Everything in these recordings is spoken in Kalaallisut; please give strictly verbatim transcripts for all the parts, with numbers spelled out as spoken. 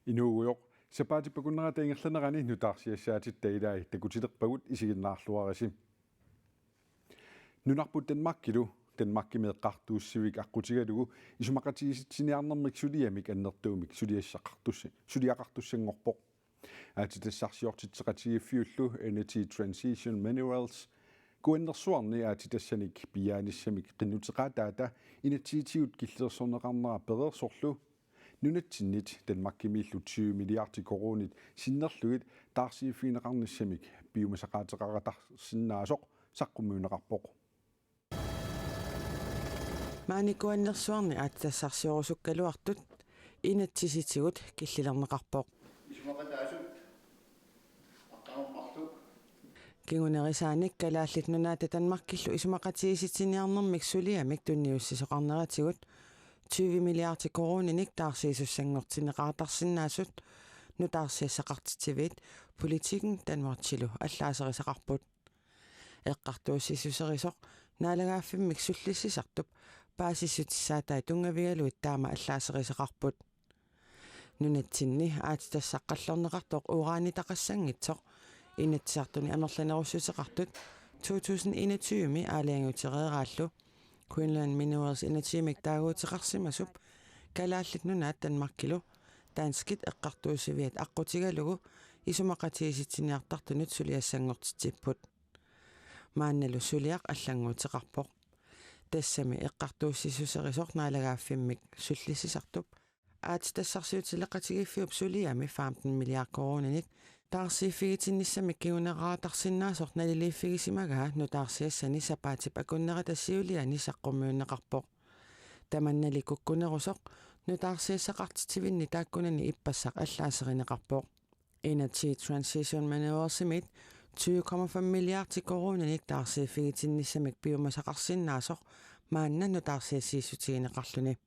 Inuugujoq, sapaatip akunnerata ingerlanerani nutaarsiassaatitta ilai takutilerpagut, isiginnaarluarisi. Nunarput Danmarkilu Danmarkimi eqqartuussivik aqqutigalugu isumaqatigiissitsiniarnermik suliamik annertuumik suliassaqartus-, suliaqartussanngorpoq. Aatsitassarsiortitseqatigiiffiullu Energy Transition Minerals kuannersuarni aatsitassanik piiaanissamik qinnuteqaataata inatsisitigut killilersorneqarnera pereersorlu nunatsinnit Danmarkimiillu tyve milliardi koruunit sinnerlugit taarsiiffigineqarnissamik piumasaqaateqaqatarsinnaasoq saqqummiunneqarpoq. Maani kuannersuarni aatsitassarsiorusukkaluartut inatsisitigut killilerneqarpoq. Isumaqataasut aqqaneq-marluk. Kingunerisaanik Kalaallit Nunaata Danmarkillu isumaqatigiissitsiniarnermik suliamik tunniussisoqarneratigut tyve milliardi koruuninik taarsiisussanngortinneqartarsinnaasut nutaarsiassaqartitsiviit Politiken Danmarkilu allaaserisaqarput. Eqqartuussissuserisoq naalagaaffimmik sullissisartup paasissutissaatai tunngavigaluit taama allaaserisaqarput. Nunatsinni aatsitassaq qallerneqartoq uranitaqassanngitsoq Inatsisartuni amerlanerussuteqartut to tusind enogtyve-mi aalajangiutereeraallu Greenland Minerals Energymik taaguuteqarsimasup Kalaallit Nunaat Danmarkilu danskit eqqartuussiviat aqqutigalugu isumaqatigiissitsiniartartunut suliassanngortitsipput. Maannalu suliaq allannguuteqarpoq. Tassami eqqartuussissuserisoq naalagaaffimmik sullissisartup aatsitassarsiutileqatigiiffiup suliami femten milliard koruuninik taarsiiffigitinnissamik kinguneqartarsinnaasoq naliliiffigisimagaa nutaarsiassani sapaatip akunnerata siuliani saqqummiunneqarpoq. Tamannali kukkunerusoq nutaarsiassaqartitsivinni taakkunani ippassaq allaaserineqarpoq. Energy Transition Mineralsimit tyve komma fem milliardi koruuninik taarsiiffigitinnissamik piumasaqarsinnaasoq maanna nutaarsiassiissutigineqarluni.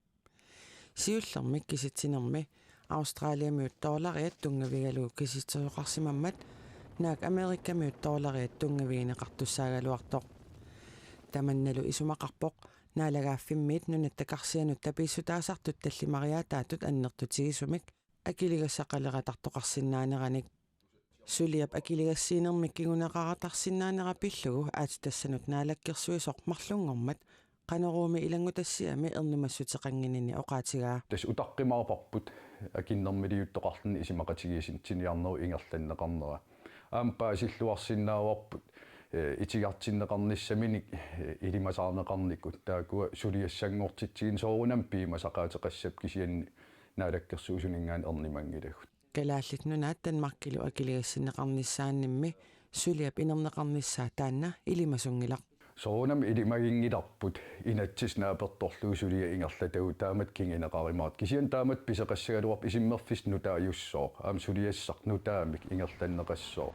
Siullermik kisitsinermi Australiamiut dollariat tunngavigalugu kisitsoqarsimammat naak Amerikamiut dollariat tunngavigineqartussaagaluartoq. Tamannalu isumaqarpoq naalagaaffimmiit nunatta karsianut tapiissutaasartut tallimariaataatut annertutigisumik akiligassaqaleratartoqarsinnaaneranik. Suliap akiligassiinermik kinguneqaratarsinnaanera pillugu aatsitassanut naalakkersuisoq marlunngormat Qanoruumi ilanngutassiami ernumassuteqannginninni oqaatigaa. Tassa utaqqimaarparput akinnermiliuttoqarluni isumaqatigiissitsiniarnerup ingerlanneqarnera. Aamma paasilluarsinnaavarput, eh, itigartinneqarnissaminik, eh, ilimasaarneqarnikut. Taakkua suliassanngortitsigineq soorunami piumasaqaateqassapput, kisianni naalakkersuisuninngaanniit ernimanngilagut. Kalaallit Nunaat Danmarkilu akiligassinneqarnissaannimmi suliap inerneqarnissaa taanna ilimasunngilaq. Soorunami ilimaginngilarput inatsisit naapertorlugit suliaq ingerlatagut taamatut kinguneqarumaartoq. Kisianni taamatut pisoqassagaluarpoq isummerfissaq nutaajussooq, aamma suliassaq nutaamik ingerlanneqassooq.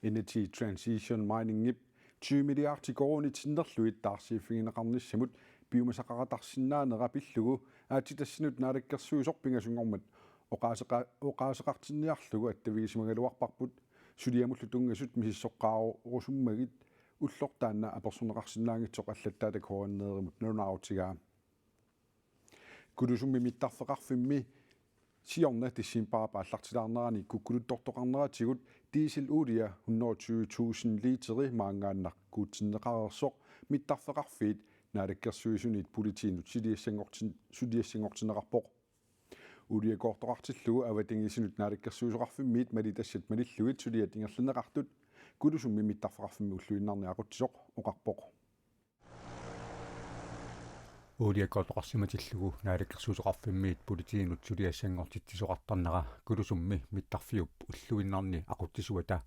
Energy Transition Miningip tyve milliardi koruunit sinnerlugit taarsiiffigineqarnissamut piumasaqaratarsinnaanera pillugu aatsitassanut naalakkersuisoq pingasunngormat oqaaseqa-, oqaaseqartinniarlugu attavigisimagaluarparput, suliamullu tunngasut misissoqqaarusummagit ulloq taanna apersorneqarsinnaanngitsoq allattaata K N R-imut nalunaarutigaa. Kulusummi mittarfeqarfimmi siorna decembarip aallartilaarnerani kukkuluttortoqarneratigut dieselulia hundrede og tyve tusind literi maanngaannaq kuutsinneqareersoq mittarfeqarfiit naalakkersuisuniit politiinut suliassanngortin-, suliassanngortinneqarpoq. Uliakoortoqartillugu avatangiisinut naalakkersuisoqarfimmiit malitassat malillugit suliat ingerlanneqartut Kulusummi mittarfeqarfimmi ulluinnarni aqutsisoq oqarpoq. Uliakoortoqarsimatillugu naalakkersuisoqarfimmiit politiinut suliassanngortitsisoqartarnera Kulusummi mittarfiup ulluinnarni aqutsisuata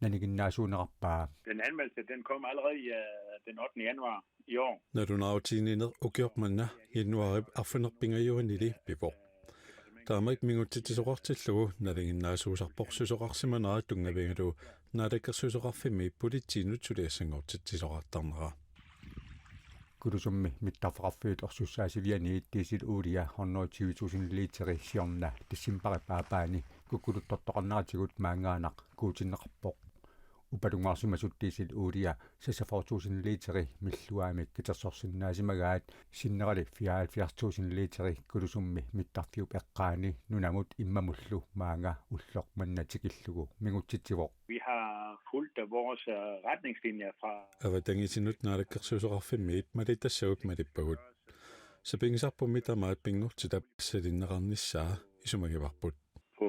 nalinginnaasuunerarpaa. Den anmeldelse, den kom allerede i, øh, den ottende januar i år. Nalunaarutigineq ukioq manna januaarip arfineq-pingajuanili pivoq. Taamaakkut mingutsitsisoqartillugu nalinginnaasuusarpoq susoqarsimanera tunngavigalugu naalakkersuisoqarfimmi politiinut suliassanngortitsisoqartarnera. Kulusummi mittarfeqarfiit orsussaasivianiit dieselulia hundrede og tyve tusind literi siorna decembarip aappaani kukkuluttortoqarneratigut maanngaannaq kuutsinneqarpoq. Upalungaarsimasut diesel uulia seksogfyrre tusind literi milluaamik katersorsinnaasimagaat, sinnera fireoghalvfjerds tusind literi Kulusummi mittarfiup eqqaani nunamut immamullu maanga ulloq manna tikillugu mingutsitsivoq. Vi har fulgt vores øh, retningslinjer fra Avatangiisinut Naalakkersuisoqarfimmiit malittassavut malippagut. Sapinngisarpummi tamaat pinngortitap salinneqarnissaa isumagivarput. På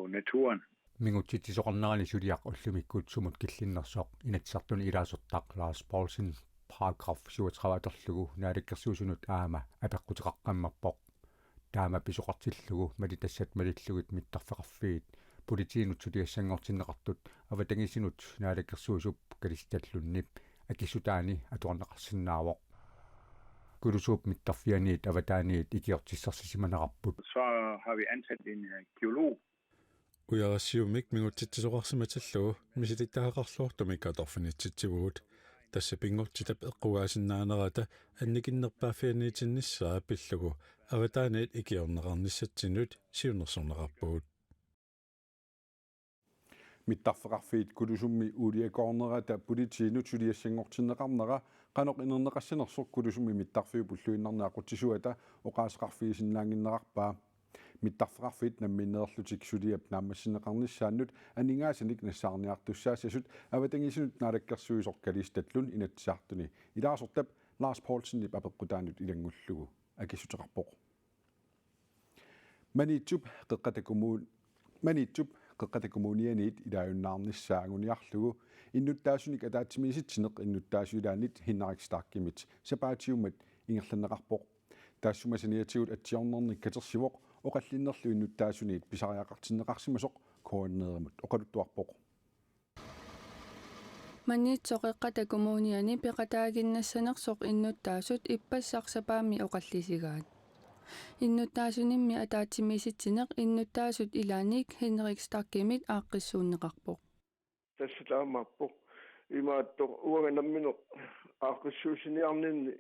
naturen. Mingutsitsisoqarnerani suliaq ullumikkut sumut killinnersoq Inatsisartuni ilaasortaq Lars Poulsen, paragraf syvogtredive atorlugu Naalakkersuisunut aamma apeqquteqaqqammerpoq. Taama pisoqartillugu malitassat malillugit mittarfeqarfiit politiinut suliassanngortinneqartut avatangiisinut Naalakkersuisup Kalisitallunni akissutaani atuarneqarsinnaavoq. Kulusuup mittarfianiit avataaniit ikiortissarsisimanerarput. Så har vi ansat en øh, geolog. Ujarassiummik mingutsitsisoqarsimatillugu misilittagaqarluartumik atorfinitsitsivugut. Tassa pinngortitap eqqugaasinnaanerata annikinnerpaaffianiitinnissaa pillugu avataaniit ikiorneqarnissatsinnut siunnersorneqarpugut. Mittarfeqarfiit Kulusummi uuliakoornerata politiinut suliassanngortinneqarnera qanoq inerneqassanersoq Kulusummi mittarfiup ulluinnarni aqutsisuata oqaaseqarfigisinnaannginnerarpaa. Mittarfeqarfiit namminneerlutik suliap naammassinneqarnissaannut aningaasanik nassaarniartussaassasut avatangiisinut Naalakkersuisoq Kalisitallun Inatsisartuni ilaasortap Lars Poulsenip apeqqutaanut ilanngullugu akissuteqarpoq. Maniitsup Qeqqata Kommun-, Maniitsup Qeqqata Kommunianiit ilaajunnaarnissaa anguniarlugu innuttaasunik ataatsimiisitsineq innuttaasut ilaannit Henrik Starkimit sapaatiummat ingerlanneqarpoq. Taassuma saniatigut atsiornernik katersivoq oqallinnerlu innuttaasuniit pisariaqartinneqarsimasoq K N R-imut oqaluttuarpoq. Maniitsup Qeqqata Kommuniani peqataaginnassanersoq innuttaasut ippassaq sapaammi oqallisigaat. Innuttaasunimmi ataatsimiisitsineq innuttaasut ilaannik Henrik Starkimit aaqqissuunneqarpoq. Tassa taamaappoq. Imaattoq uanga nammineq aaqqissuussiniarninni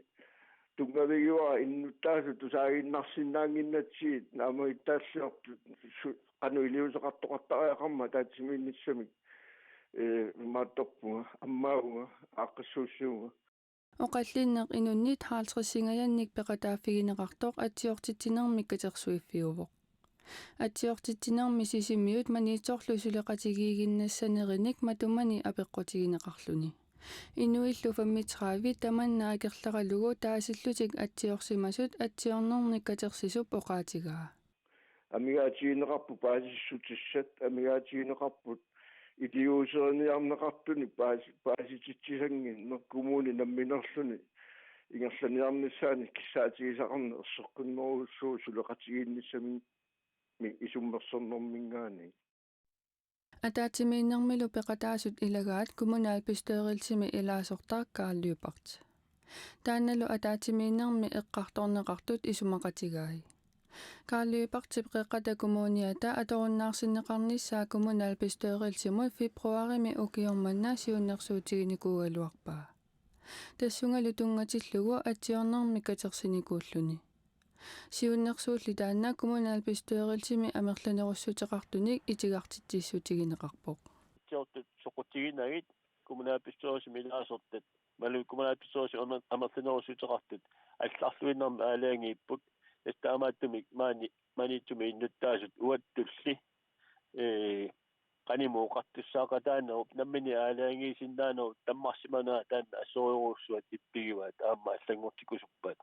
tunngavigivara innuttaasut tusaaginnarsinnaannginnatsigit naammagittaalliortut su-, qanoq iliuuseqartoqartariaqarmat ataatsimiinnissamik. Ee, imaattorpunga, ammaavunga, aaqqissuussivunga. Oqallinneq inunnit halvtredsingajannik peqataaffigineqartoq atsiortitsinermik katersuiffiuvoq. Atsiortitsinermi Sisimiut Maniitsorlu suleqatigiiginnassanerinik matumani apeqqutigineqarluni. Inuillu femogtredive tamanna akerleralugu taasillutik atsiorsimasut atsiornernik katersisup oqaatigaa. Amigaatigineqarput paasissutissat, amigaatigineqarput iliuuseriniarneqartunik paas-, paasititsisannginneq kommuni nammineerluni ingerlaniarnissaanik kissaatigisaqarneq erseqqinnerujussuuvoq suleqatigiinnissamik mi isummersornerminngaanniit. Ataatsimiinnermilu peqataasut ilagaat kommunalbestyrelsimi ilaasortaq Karl Lyberth. Taannalu ataatsimiinnermi eqqartorneqartut isumaqatigai. Karl Lyberthip Qeqqata Kommuniata atorunnaarsinneqarnissaa kommunalbestyrelsimut februarimi ukioq manna siunnersuutiginikuugaluarpaa. Tassungalu tunngatillugu atsiornermik katersinikuulluni. Siunnersuulli taanna kommunalbestyrelsimi amerlanerussuteqartunik itigartitsissutigineqarpoq. Atsiortut soqutiginagit kommunalbestyrelsimi ilaasortat, malu kommunalbestyrelsimi amer-, amerlanerussuteqartut allarluinnarmik aalajangiipput. Tassa taamaattumik maani Maniitsumi innuttaasut uattulli, ee, qanimut oqartussaaqataanerup nammineq aalajangiisinnaanerup tammarsimanera taanna assorujussuaq ippigivaat aamma allanngortikkusuppaat.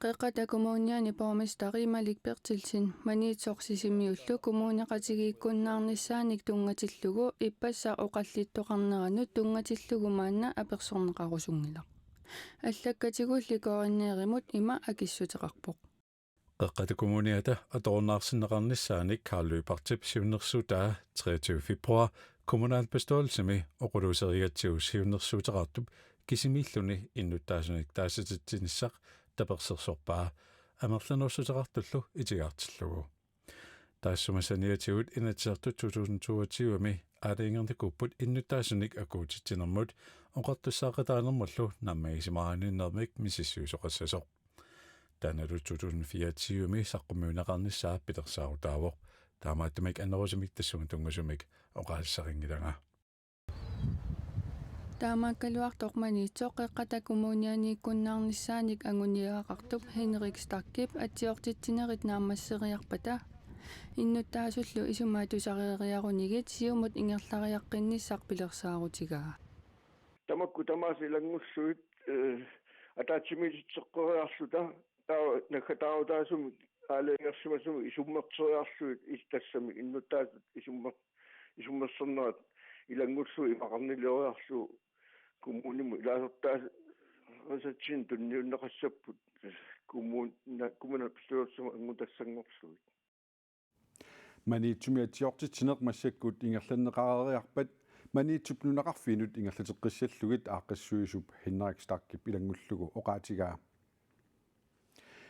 Qeqqata Kommuniani borgmesteri Malik Berthelsen Maniitsoq Sisimiullu kommuneqatigiikkunnaarnissaanik tunngatillugu ippassaq oqallittoqarneranut tunngatillugu maanna apersorneqarusunngilaq. Allakkatigulli K N R-imut ima akissuteqarpoq. Qeqqata Kommuniata atorunnaarsinneqarnissaanik Karl Lyberthip siunnersuutaa treogtyve februar kommunalbestyrelsimi oqaluuserigatsigu siunnersuuteqartup kisimiilluni innuttaasunik taasititsinissaq tapersersorpaa amerlanerussuteqartullu itigartillugu. Taassuma saniatigut Inatsisartut to tusind toogtyve-mi aalajangernikuupput innuttaasunik akuutitsinermut oqartussaaqataanermullu nammagisimaarninnermik misissuisoqassasoq. Taannalu to tusind fireogtyve-mi saqqummiunneqarnissaa pilersaarutaavoq. Taamaattumik annerusumik tassunga tunngusumik oqaasissaqanngilanga. Taamaakkaluartoq Maniitsoq Qeqqata Kommunianiikkunnaarnissaanik anguniagaqartup Henrik Stachip atsiortitsinerit naammasseriarpata innuttaasullu isumaat tusareeriarunigit Siumut ingerlariaqqinnissaq pilersaarutigaa. Tamakku tamaasa ilanngullugit, eh, ataatsimiititseqqeriarluta, taava naggataarutaasumik aalajangersimasumik isummerteriarlugit, is-, tassami innuttaasut isummer-, isummersornerat ilanngullugit imaqarnilioriarlugu kommunimut ilaasortaasatsinnik tunniunneqassapput, kommuna-, kommunalbestyrelsimut angutassanngorlugit. Maniitsumi atsiortitsineq massakkut ingerlanneqareeriarpat Maniitsup nunaqarfiinut ingerlateqqissallugit aaqqissuisup Henrik Stachip ilanngullugu oqaatigaa.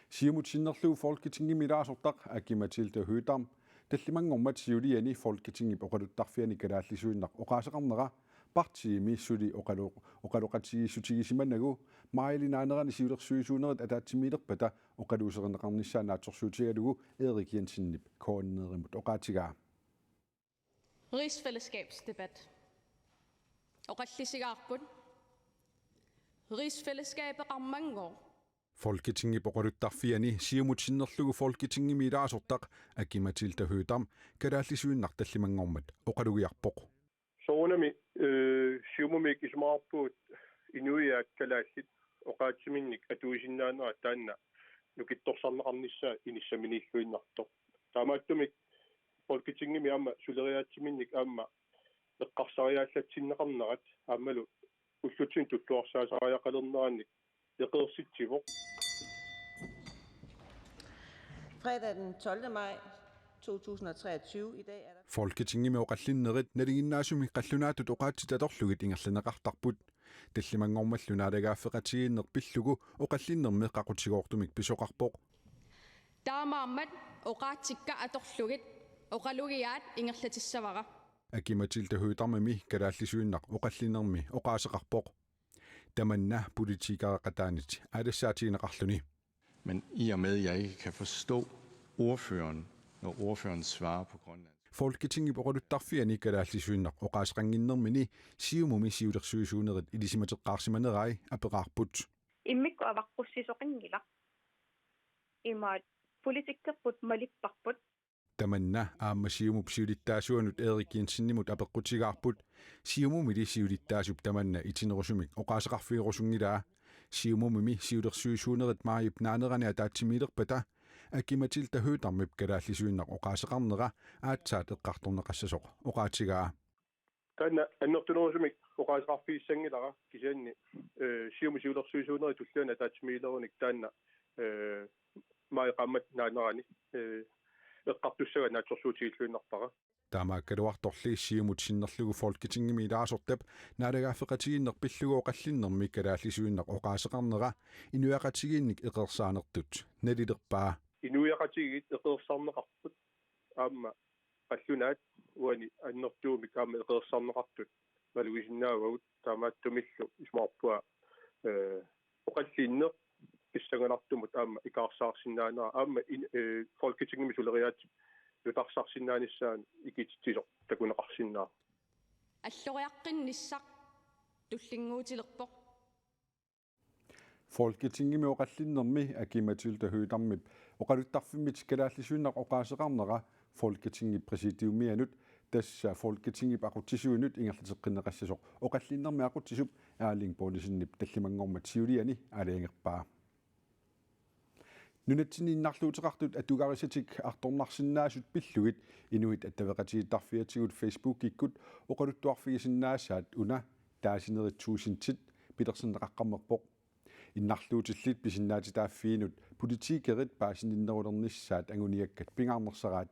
Siumut sinnerlugu Folketingimi ilaasortaq Aki-Matilda Høegh-Dam tallimanngormat siuliani Folketingip oqaluttarfiani kalaallisuinnaq oqaaseqarnera partiimi suli oqalu-, oqaloqatigiissutigisimanagu maajip naanerani siulersuisuunerit ataatsimiilerpata oqaluuserineqarnissaa naatsorsuutigalugu Erik Jensenip K N R-imut oqaatigaa. Rigsfællesskabsdebat. Oqallisigaarput. Rigsfællesskabeqarmanngooq. Folketingip oqaluttarfiani Siumut sinnerlugu Folketingimi ilaasortaq Aki-Matilda Høegh-Dam kalaallisuinnaq tallimanngormat oqalugiarpoq. Soorunami, eh, Siumumiit isumaqarpugut inuiaat kalaallit oqaatsiminnik atuisinnaanerat taanna nukittorsarneqarnissaa inissaminiilluinnartoq. Taamaattumik Folketingimi aamma suleriaatsiminnik aamma eqqarsariaallatsinneqarnerat aammalu ullutsinni tulluarsaasariaqalernerannik eqeersitsivoq. Fredag den tolvte maj to tusind og treogtyve. I dag er der Folketingimi oqallinnerit nalinginnaasumik qallunaatut oqaatsit atorlugit ingerlanneqartarput. Tallimanngormallu naalagaaffeqatigiinneq pillugu oqallinnermi qaqutigoortumik pisoqarpoq. Taamaammat oqaatsikka atorlugit oqalugiaat ingerlatissavara. Aki-Matilda Høegh-Damimi kalaallisuinnaq oqallinnermi oqaaseqarpoq. Tamanna politikereqataanit aalassaatigineqarluni. Men i og med, at jeg ikke kan forstå ordføreren, når ordføreren svarer på grønlandsk. Folketingip oqaluttarfiani kalaallisuinnaq oqaaseqannginnermini Siumumi siulersuisuunerit ilisimateqqaarsimanerai apeqaarput. Immikkut avaqqussisoqanngilaq. Imaat politikkerput malipparput. Tamanna aamma Siumup siulittaasuanut Erik Jensenimut apeqqutigaarput. Siumumili siulittaasup tamanna itinerusumik oqaaseqarfigerusunngilaa. Siumumimi siulersuisuunerit maajip naanerani ataatsimiilerpata Aki-Matilda Høegh-Damip kalaallisuinnaq oqaaseqarnera aatsaat eqqartorneqassasoq oqaatigaa. Taanna annertunerusumik oqaaseqarfigissanngilara kisianni, eh, Siumup siulersuisuunerit tulliani ataatsimiilerunik taanna, eh, maajip qaammat naanerani, eh, eqqartussagaat naatsorsuutigilluinnarpara. Taamaakkaluartorli Siumut sinnerlugu Folketingimi ilaasortap naalagaaffeqatigiinneq pillugu oqallinnermi kalaallisuinnaq oqaaseqarnera inuiaqatigiinnik eqeersaanertut nalilerpaa. Inuiaqatigiit eqeersarneqarput aamma qallunaat uani annertuumik aamma eqeersarneqartut malugisinnaavagut, taamaattumillu isumaqarpunga, eh, oqallinneq pissanganartumut aamma ikaarsaarsinnaanera aamma in-, eh, Folketingimi suleriaatsip nutarsarsinnaanissaanut ikititsisoq takuneqarsinnaavoq. Alloriaqqinnissaq tullinnguutilerpoq. Folketingimi oqallinnermi Aki-Matilda Høegh-Damip oqaluttarfimmit kalaallisuinnaq oqaaseqarnera Folketingip præsidiumianut, tassa Folketingip aqutsisuinut ingerlateqqinneqassasoq oqallinnermi aqutsisup Erling Bonnesenip tallimanngormat siuliani aalajangerpaa. Nunatsinni innarluuteqartut atugarisatik artornarsinnaasut pillugit Inuit Attaveqatigiittarfiatigut Facebookikkut oqaluttuarfigisinnaasaat una taasinerit tuusintit pilersinneqaqqammerpoq. Innarluutillit pisinnaatitaaffiinut politikerit paasininnerulernissaat anguniakkat pingaarnersaraat.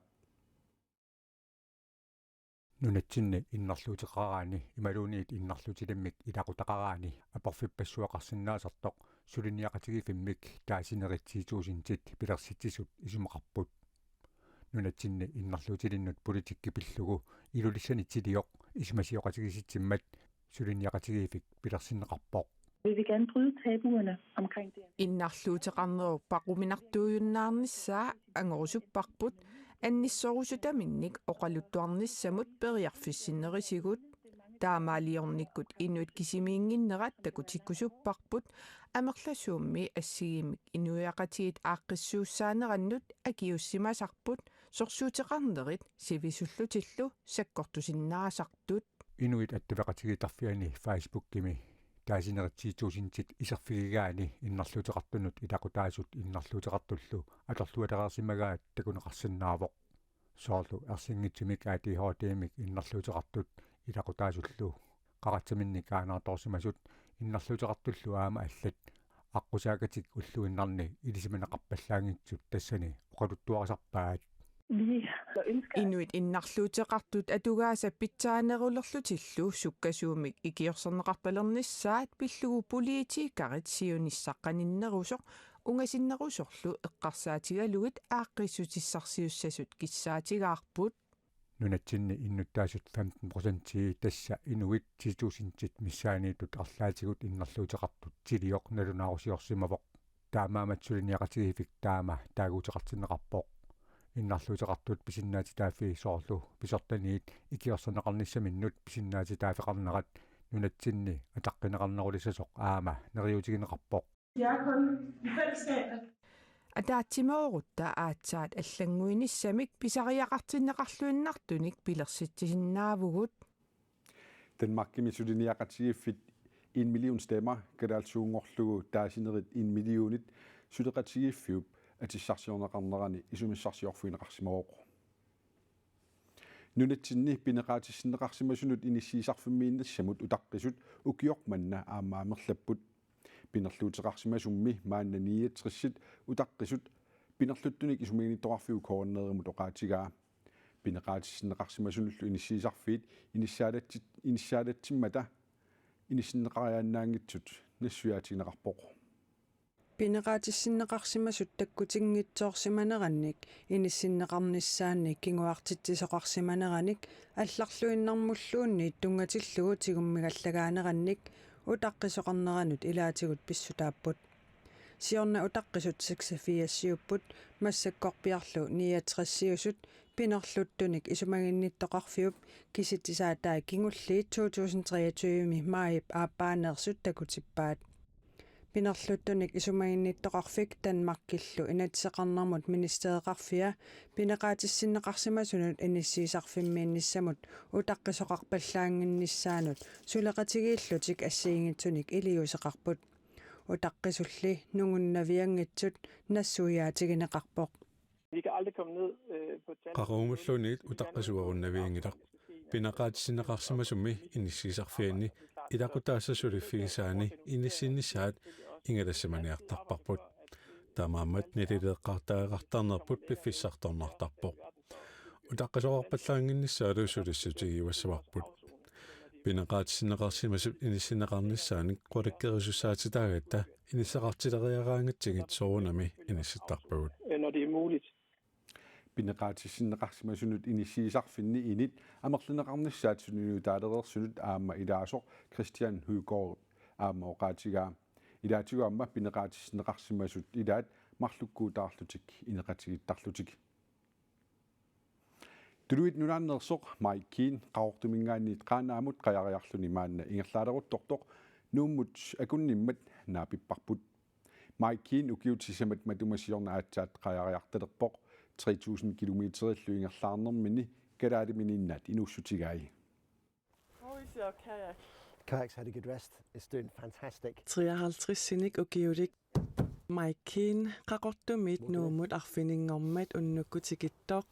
Nunatsinni innarluuteqaraanni imaluunniit innarluutilimmik ilaqutaqaraanni aporfippassuaqarsinnaasartoq suliniaqatigiiffimmik taasinerit ti tuusintit pilersitsisut isumaqarput. Nunatsinni innarluutilinnut politikki pillugu Ilulissani Tilioq isumasioqatigiissitsimmat suliniaqatigiiffik pilersinneqarpoq. Vi vil gerne bryde tabuerne omkring det. Innarluuteqarnerup paquminartuujunnaarnissaa angorusupparput annissorusutaminnik oqaluttuarnissamut periarfissinnerisigut. Taamaaliornikkut inuit kisimiinnginnerat takutikkusupparput, amerlasuummi assigiimmik inuiaqatigiit aaqqissuussaanerannut akiuussimasarput, sorsuuteqarnerit sivisullutillu sakkortusinnaasartut. Inuit attaveqatigiittarfianni Facebookimi taasinerit ti tusindit iserfigigaanni innarluuteqartunut ilaqutaasut innarluuteqartullu atorlualereersimagaat takuneqarsinnaavoq. Soorlu ersinngitsumik A D H D-mik innarluuteqartut ilaqutaasullu qaratsaminnit kaanaartorsimasut innarluuteqartullu aamma allat aqqusaakkatik ulluinnarni ilisimaneqarpallaanngitsut tassani oqaluttuarisarpaat. Inuit innarluuteqartut atugaasa pitsaanerulerlutillu sukkasuumik ikiorserneqartalernissaat pillugu politikerit siunissaq qaninnerusoq ungasinnerusorlu eqqarsaatigalugit aaqqissutissarsiussasut kissaatigaarput. Nunatsinni innuttaasut femten procentii, tassa inuit ti tusindit missaanniittut arlaatigut innarluuteqartut tilioq nalunaarusiorsimavoq. Taamaammat suliniaqatigiiffik taama taaguuteqartinneqarpoq. Innarluuteqartut pisinnaatitaaffii soorlu pisortaniit ikiorserneqarnissaminnut pisinnaatitaaffeqarnerat nunatsinni ataqqineqarnerulissasoq aamma neriuutigineqarpoq. Ataatsimoorutta aatsaat allannguinissamik pisariaqartinneqarluinnartunik pilersitsisinnaavugut. Danmarkimi suliniaqatigiiffit en million stemmer kalaallisuunngorlugu taasinerit en millionit suleqatigiiffiup atissarsiorneqarnerani isumissarsiorfigineqarsimavoq. Nunatsinni pineqaatissinneqarsimasunut inissiisarfimmiinnissamut utaqqisut ukioq manna aamma amerlapput. Pinerluuteqarsimasummi maanna niogtresit utaqqisut pinerluttunik isumaginnittoqarfiup koordineerimut oqaatigaa. Pineqaatissinneqarsimasunullu inissiisarfiit inissaalatsit-, inissaalatsimmat inissinneqariaannaanngitsut nassuiaatigineqarpoq. Pineqaatissinneqarsimasut takkutinngitsoorsimanerannik inissinneqarnissaannik kinguartitsisoqarsimaneranik allarluinnarmulluunniit tunngatillugu tigummigallagaanerannik utaqqisoqarneranut ilaatigut pissutaapput. Siorna utaqqisut seksogfirsiupput, massakkorpiarlu niogtresiusut pinerluttunik isumaginnittoqarfiup kisitsisaatai kingulliit to tusind treogtyve-mi maajip aappaaneersut takutippaat. Pinerluttunik isumaginnittoqarfik Danmarkillu inatsiseqarnermut ministereqarfia pineqaatissinneqarsimasunut inissiisarfimmiinnissamut utaqqisoqarpallaannginnissaanut suleqatigiillutik assigiinngitsunik iliuuseqarput. Utaqqisulli nungunnavianngitsut nassuiaatigineqarpoq. Vi kan aldrig komme ned, øh, på tal. Qaqugumulluunniit utaqqisuarunnavianngilaq. Pineqaatissinneqarsimasumi inissiisarfianni ilaqutaasa suliffigisaani inissinnissaat ingalassimaniartarparput. Taamaammat nalileeqqaartariaqartarnerput piffissartornartarpoq. Utaqqisoqarpallaannginnissaalu sulissutigiuassavarput. Pineqaatissinneqarsimasut inissinneqarnissaannik qulakkeerisussaatitaagatta inissaqartileriaraangatsigit soorunami inissittarpagut. Øh, når det er muligt. Pineqaatissinneqarsimasunut inissiisarfinni init amerlineqarnissaat suliniutaalereersunut aamma ilaasoq Christian Højgaard aamma oqaatigaa. Ilaatigut aamma pineqaatissinneqarsimasut ilaat marlukkuutaarlutik ineqatigiittarlutik. Tuluit Nunaanneersoq Mike Keane Qaqortuminngaanniit Qaanaamut qajariarluni maanna ingerlaaleruttortoq Nuummut akunnimmat naapipparput. Mike Keane ukiut sisamat matuma siorna aatsaat qajariartalerpoq, tre tusind kilometerillu ingerlaarnermini kalaaliminiinnaat inuussutigai. Always your kayak. Kayak's had a good rest. It's doing fantastic. Treoghalvtredsinik ukiulik Mike Keane Qaqortumiit Nuummut arfininngormat unnukkut tikittoq.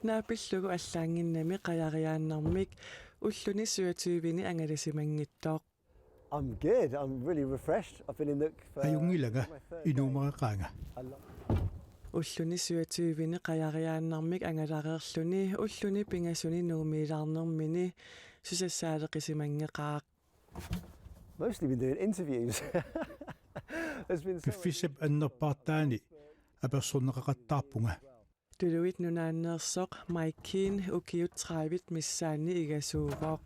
Naapillugu allaannginnami qajariaannarmik ulluni syvogtyveni angalasimanngitsoq. I'm good. I'm really refreshed. I've been in Nuuk for Ajunngilanga, my third day. Inuumareqaanga. I love Ulluni syvogtyveni qajariaannarmik angalareerluni ulluni pingasuni Nuummiilaarnermini susassaaleqisimanngeqaaq. Mostly been doing interviews. There's been so many Piffissap annerpaartaani apersorneqaqattaarpunga. Tuluit Nunaanneersoq Mike Keane ukiut tredive missaanni igasuuvoq.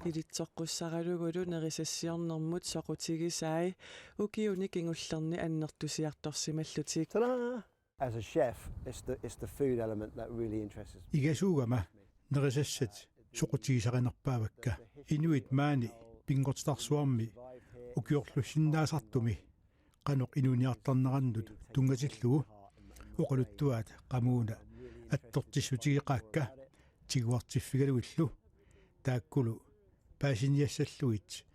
Ilitsoqqussaralugulu nerisassiornermut soqutigisai ukiuni kingullerni annertusiartorsimallutik. Ta-da! As a chef, it's the, it's the food element that really interests me. Igasuugama nerisassat soqutigisarinerpaavakka. Inuit maani pinngortitarsuarmi ukiorlussinnaasartumi qanoq inuuniartarnerannut tunngatillugu oqaluttuaat qamuuna attortissutigeqaakka tiguartiffigalugillu, taakkulu paasiniassallugit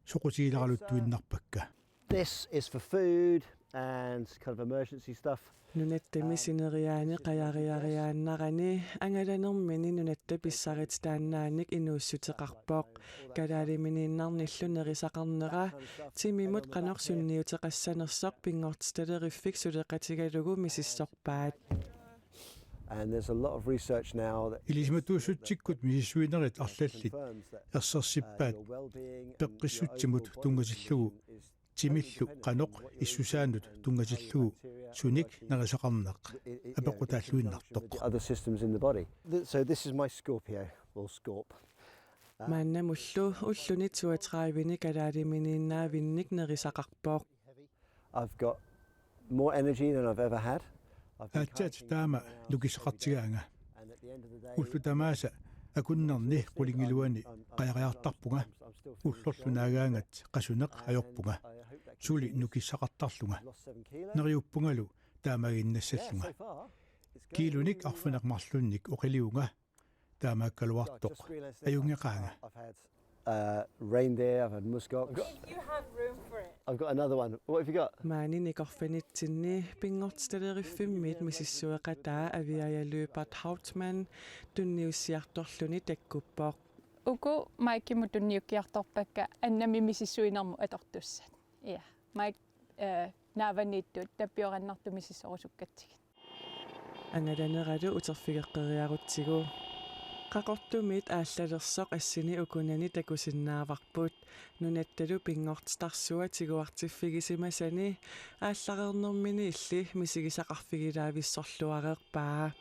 soqutigileraluttuinnarpakka. This is for food and kind of emergency stuff. Nunatta missineriaani qajariariaannarani angalanermini nunatta pissarititaannaannik inuussuteqarpoq. Kalaaliminiinnarnillu nerisaqarnera timimut qanoq sunniuteqassanersoq pinngortitaleriffik suleqatigalugu misissorpaat. And there's a lot of research now that Ilisimatuussutsikkut misissuinerit arlallit ersersippaat peqqissutsimut tunngatillugu timillu qanoq issusaanut tunngatillugu sunik nerisaqarneq apeqqutaalluinnartoq. Other systems in the body. Th- So this is my Scorpio or Scorp. Maannamullu ulluni toogtredive-ni kalaaliminiinnaavinnik nerisaqarpoq. I've got more energy than I've ever had. I've been Aatsaat taama nukissaqartigaanga. Ullut tamaasa akunnerni qulingiluani qajariartarpunga, ullorlu naagaangat qasuneq ajorpunga. Suli nukissaqartarlunga. Neriuppungalu taamaaginnassallunga. Kiilunik arfineq-marlunnik oqiliunga, taamaakkaluartoq ajunngeqaanga. Uh, reindeer, I've had muskox. If you have room for it. I've got another one. What have you got? Maani nikorfanitsinni pinngortitaleriffimmiit misissueqataa Aviaja Lyberth Hauptmann tunniussiartorluni takkuppoq. Uku Mikemut tunniukkiartorpakka annami misissuinermut atortussat. Ja. Mike, eh, naavaniittut tappiorannartumik misissorusukkatsigit. Angalaneralu uterfigeqqeriarutsigu. Qaqortumiit aallalersoq assini ukunani takusinnaavarput. Nunattalu pinngortitarsua tiguartiffigisimasani aallareernermini illi misigisaqarfigilaavissorluareerpaa.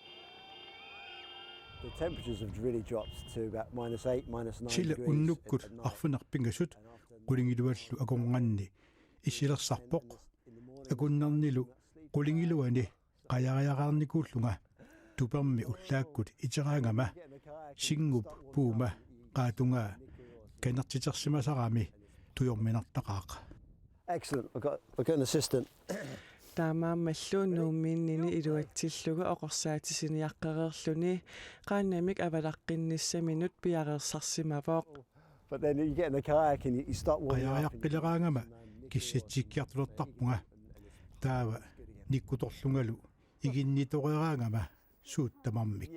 The temperatures have really dropped to about minus eight, minus nine Sila degrees unnukkut at night. Arfineq-pingasut qulingiluallu akornanni issilersarpoq. Akunnernilu qulingiluani qajariaqarnikuullunga tupermi ullaakkut iteraangama singup puuma qaatungaa kanertitersimasarami tujorminartaqaaq. Excellent. I've got, I've got an assistant. Taamaammallu Nuummiinnini iluatsillugu oqorsaatisiniaqqereerluni qaannamik avalaqqinnissaminut piareersarsimavoq. But then you get in the kayak and you, you start warming up. And you Qajariaqqileraangama kissatsikkiartulertarpunga. Taava nikkutorlungalu iginnitoreeraangama suut tamarmik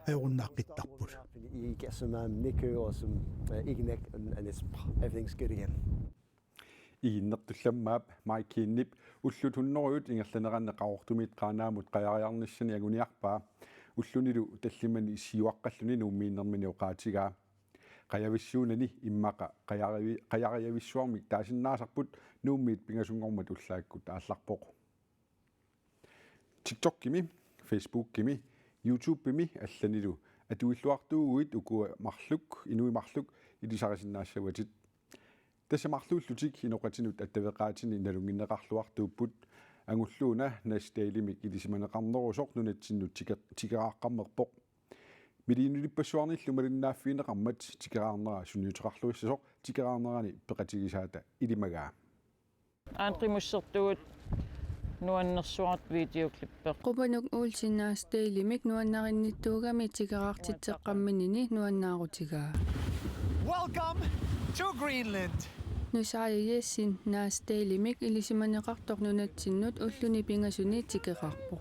ajorunnaaqqittarput. warming up and you get some um, niku or some uh, iginik and, and it's, everything's good again. Iginnertullammaap Maikiinnip ullut hunnorujut ingerlaneranni Qaqortumiit Qaanaamut qajariarnissani anguniarpaa. Ullunilu tallimani siuaqqalluni Nuummiinnermini oqaatigaa. Qajavissuunani immaqa qajarivi-, qajariavissuarmik taasinnaasarput Nuummiit pingasunngormat ullaakkut aallarpoq. TikTokimi, Facebookimi, YouTubemi allanilu atuilluartuuguit ukua marluk, inuit marluk ilisarisinnaassavatit. Tassa marluullutik inoqatinut attaveqaatini nalunnginneqarluartuupput, angulluuna Nas Dailimik ilisimaneqarnerusoq nunatsinnut tike-, tikeraaqqammerpoq. Millioniulippassuarnillu malinnaaffigineqarmat tikeraarnera sunniuteqarluissasoq tikeraarnerani peqatigisaata ilimagaa. Aat qimussertugut nuannersuartut videoklippeq. Qupanuk Olsen Nas Dailimik nuannarinnittuugami tikeraartitseqqamminini nuannaarutigaa. Welcome to Greenland. Nusaja Jessen Nas Dailimik ilisimaneqartoq nunatsinnut ulluni pingasuni tikeraarpoq.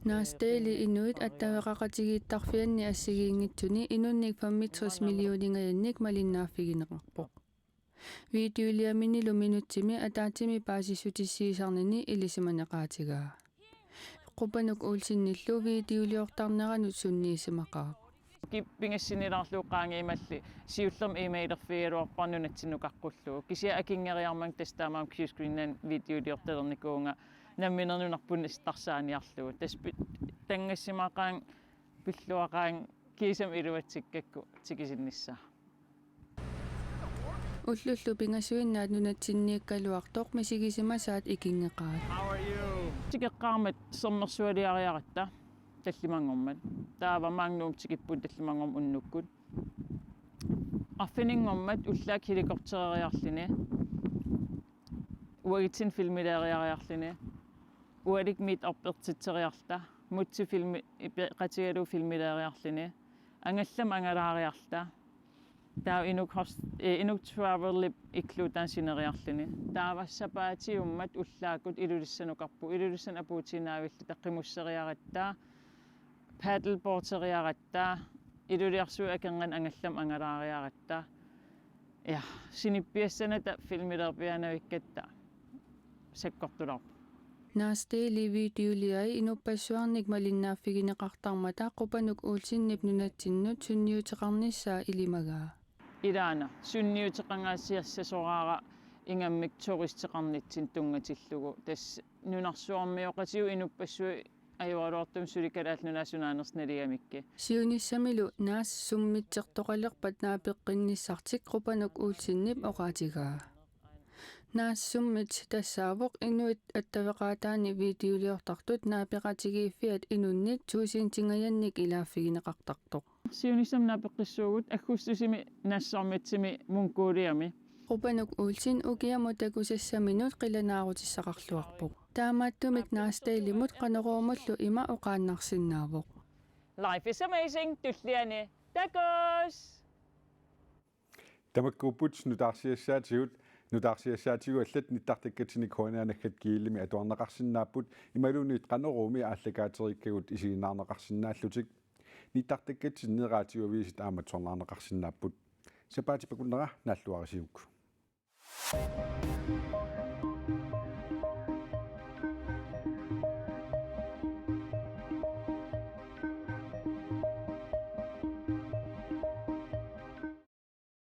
Nas Daily inuit attaveqaqatigiittarfianni assigiinngitsuni inunnik femogtres millioningajannik malinnaaffigineqarpoq. Videoliaminilu minutsimi ataatsimik paasissutissiisarnini ilisimaneqaatigaa. Qupanuk Olsenillu videoliortarneranut sunniisimaqaaq. Ki-, pingassinilaarlugu qaangiumalli siullermik e-mailerfigigaluarpara nunatsinnut qaqqullugu. Kisianni akinngeriarmanga tassa taamaammat Qs Greenland videoliortalernikuuvunga nammineq nunarput nasittarsaaniarlugu. Tassa pi-, tanngassimaqaanga, pilluaqaanga, kiisami iluatsikkakku tikisinnissaa. Ullullu pingasuinnaat nunatsinniikkaluartoq misigisimasaat ikinngeqaat. Tikeqqaarmat sermersualiariaratta tallimanngormat. Taava maanga Nuummut tikippunga tallimanngormat unnukkut. Arfininngormat ullaaq helikoptereriarluni, uagutsinnut filmileriariarluni, ualikkut meetup-ertitseriarluta, Múte filmi-, peqatigalugu filmileriarluni, angallamut angalaariarluta, taava Inuk host-, eh, Inuk Travelip ikluutaanut sineriarluni. Taava sapaatiummat ullaakkut Ilulissanukarput, Ilulissanut apuutiinnaavilluta qimusseriaratta, paddleboarderiaratta, Iluliarsuup akornanni angallamut angalaariaratta. Ja, sinippiassanata filmiliorpiaannavikkatta sakkortularpoq. Naas Daily videoliai inuppassuarnik malinnaaffigineqartarmata Qupanuk Olsenip nunatsinnut sunniuteqarnissaa ilimagaa. Ilaana, sunniuteqangaasiassasoraara ingammik turisteqarnitsinnut tunngatillugu. Tassa nunarsuarmioqatigut inuppassuit ajoraluartumik suli Kalaallit Nunaat sunaanersoq naligamikku. Siunissamilu Naas summitsertoqalerpat naapeqqinnissartik Qupanuk Olsenip oqaatigaa. Naas Summit tassaavoq inuit attaveqaataanni videoliortartut naapeqatigiiffiat inunnit tuusintingajannik ilaaffigineqartartoq. Siunissami naapeqqissuugut aggustusimi Naas Summitsimi Mongoliami. Qupanuk Olsen ukiamut takusassaminut qilanaarutissaqarluarpoq. Taamaattumik Naas Dailyimut Qanoruumullu ima oqaannarsinnaavoq. Life is amazing, tulliani takuss'! Tamakkuupput nutaarsiassaatigut, nutaarsiassaatigut allat nittartakkatsinni K N R naggat gl-imi atuarneqarsinnaapput, imaluunniit Qanoruumi aallakaaterikkagut isiginnaarneqarsinnaallutik. Nittartakkatsinni radioavisit aamma atuarneqarsinnaapput. Sapaatip akunnera naalluarisiuk.